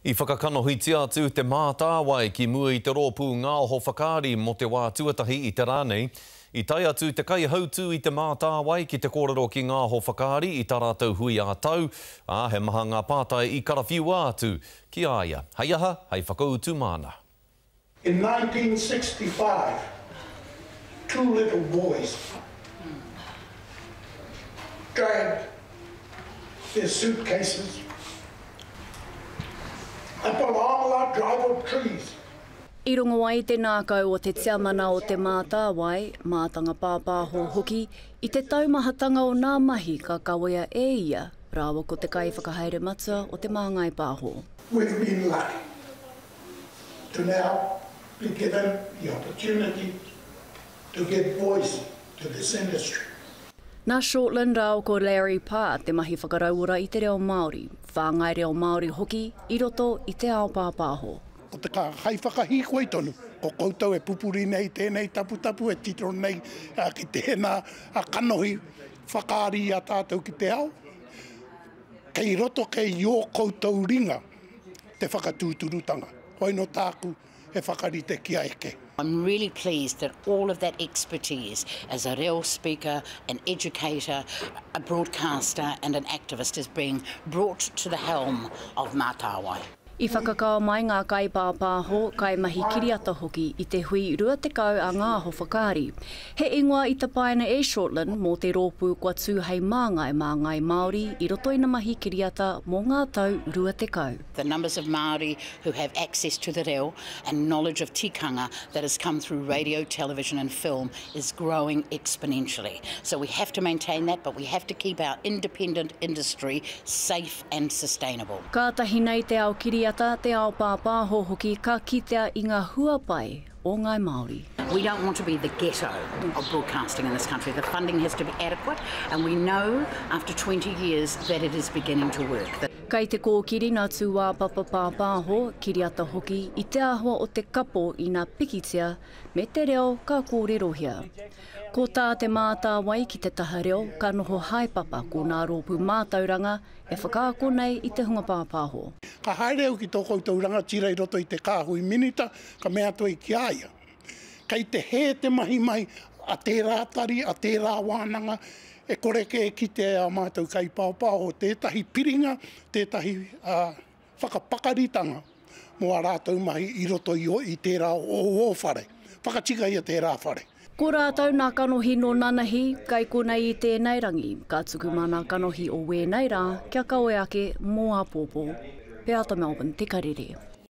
I whakakanohitia atu Te Mātāwai ki mua i te rōpū Ngā Oho Whakaari mō te wā tuatahi i te rā nei. I tae atu te kaihautū i Te Mātāwai ki te kōrero ki Ngā Oho Whakaari i tā rātou hui ā-tau, ā, he maha ngā pātai i karawhiua atu ki a ia. Hei aha? Hei whakautu māna. In 1965, two little boys dragged their suitcases up a long lot drive of trees. I rongo ai te ngākau o te tiamana o Te Mātāwai, mātanga pāpāho hoki, i te taumahatanga o nā mahi ka kawea e ia rāua ko te kaiwhakahaere matua o Te Māngai Pāho. We've been lucky to now be given the opportunity to give voice to this industry. Nā Shortland rāua ko Larry Parr te mahi whakarauora i te reo Māori, whāngai reo Māori hoki i roto i te ao pāpāho. Ko te kaiwhakahīkoi tonu, ko koutou e pupuri nei tēnei taputapu e tito nei ki tēnā kanohi whakaari i a tātou ki te ao, kei roto kei ō koutou ringa te whakatūturutanga. Hoi nō tāku he whakarite kia eke. I'm really pleased that all of that expertise as a reo speaker, an educator, a broadcaster and an activist is being brought to the helm of Mātāwai. I whakakao mai ngā kaipāpāho, kaimahi kiriata hoki i te hui 20 a Ngā Aho Whakaari. He ingoa i tapaina e Shortland mō te rōpū kua tū hei māngai mā Ngāi Māori i roto i na mahi kiriata mō ngā tau 20. The numbers of Māori who have access to the reo and knowledge of tikanga that has come through radio, television and film is growing exponentially. So we have to maintain that but we have to keep our independent industry safe and sustainable. Kātahi nei te ao kiriata, te ao pāpāho hoki ka kitea i ngā hua pai o Ngāi Māori. We don't want to be the ghetto of broadcasting in this country. The funding has to be adequate and we know after 20 years that it is beginning to work. Kei te kōkiri ngā tūāpapa pāpāho, kiriata hoki i te āhua o te kapo ina pikitia me te reo ka kōrerohia. Ko tā Te Mātāwai ki te taha reo ka noho haepapa ko nā rōpū mātauranga e whakaako nei i te hunga pāpāho. Ka haere au ki tō koutou rangatira i roto i te kāhui minita, ka mea atu ai ki a ia, Kei te hē te mahi mai a tērā tari, a tērā wānanga, e kore kē e kitea e ā mātou kaipaopaoho tētahi piringa, tētahi whakapakaritanga mō ā rātou mahi i roto i, i tērā o ō whare. Whakatikaia tērā whare. Ko rātou nā kanohi nō nanahi, kai konei i tēnei rangi, ka tuku mā nā kanohi o wēnei rā kia kawe ake mō āpōpō. Peata Melbourne, Te Karere.